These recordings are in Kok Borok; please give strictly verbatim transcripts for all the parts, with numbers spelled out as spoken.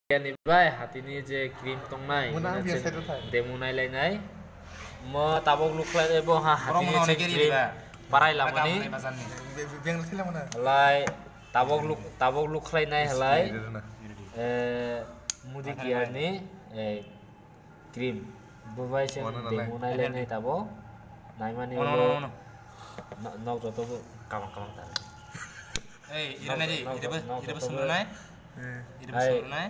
Yani bai hatini je cream tongnai, muna mane biya chwng side o thai. Demo nailainai. Mo tabok lukhlainai bo ha hatini je cream parai lamani. Lai tabok luk, tabok lukhlainai halai. Eh, Mudi Care ni, eh, cream. Bo bai chwng demo nailainai tabok. Naimani ulo nok joto bo kamang kamang ta. Ei, ira nai di, ira bo, ira bo sumrwnai. Ira bo sumrwnai.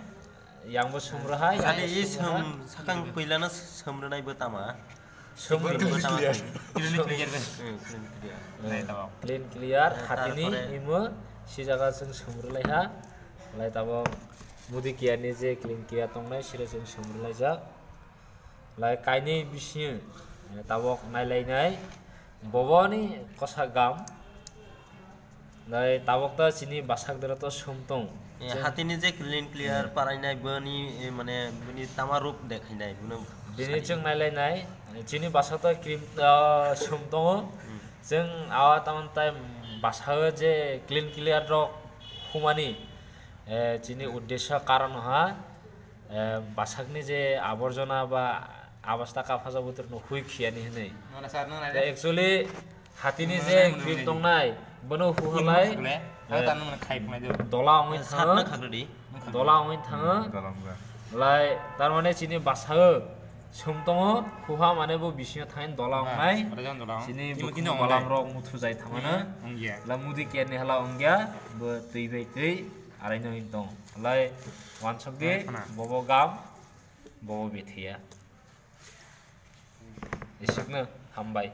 Yang bo sumrwhai. Sadi i sum sakang puilano sumrwnai bo tama. Sumrwnai bo tama. Clean clear. Clean clear. Nai tama. Clean clear. Hatini imo si jaga chwng sumrwlaiha. Lai tabo Mudi Care ni je clean clear tongnai siro chwng sumrwlaijak. Lai kainwi bisingo tabok nailainai boboni kosa gam. Lai tabok ta chini basak dera to sum tong. Hatini je clean clear parainai boni, eh, mane boni tama rup dekhainai bono. Bini chwng nailainai chini basak to cream, ah, sum tongo. Chwng awa tamon tai basao je clean clear rok humani, eh, chini uddesyo karon ha. Eh, basakni je aborjona ba abasta kaphaja buturno hui khiyani hinwi. Actually hatini je cream tongnai bono huhalai dola ongwi thango. Dola ongwi thango. Lai tarmane chini basao sum tongo, huha mane bo bisingo thangwi dola ongnai. Chini bukhuk balam rok muthu jai thangmano. La Mudi Care ni hala ongya bo twi bai twi. Araino wng tong. Lai wansok di, bobo gam, bobo bethiya. Isukno hambai.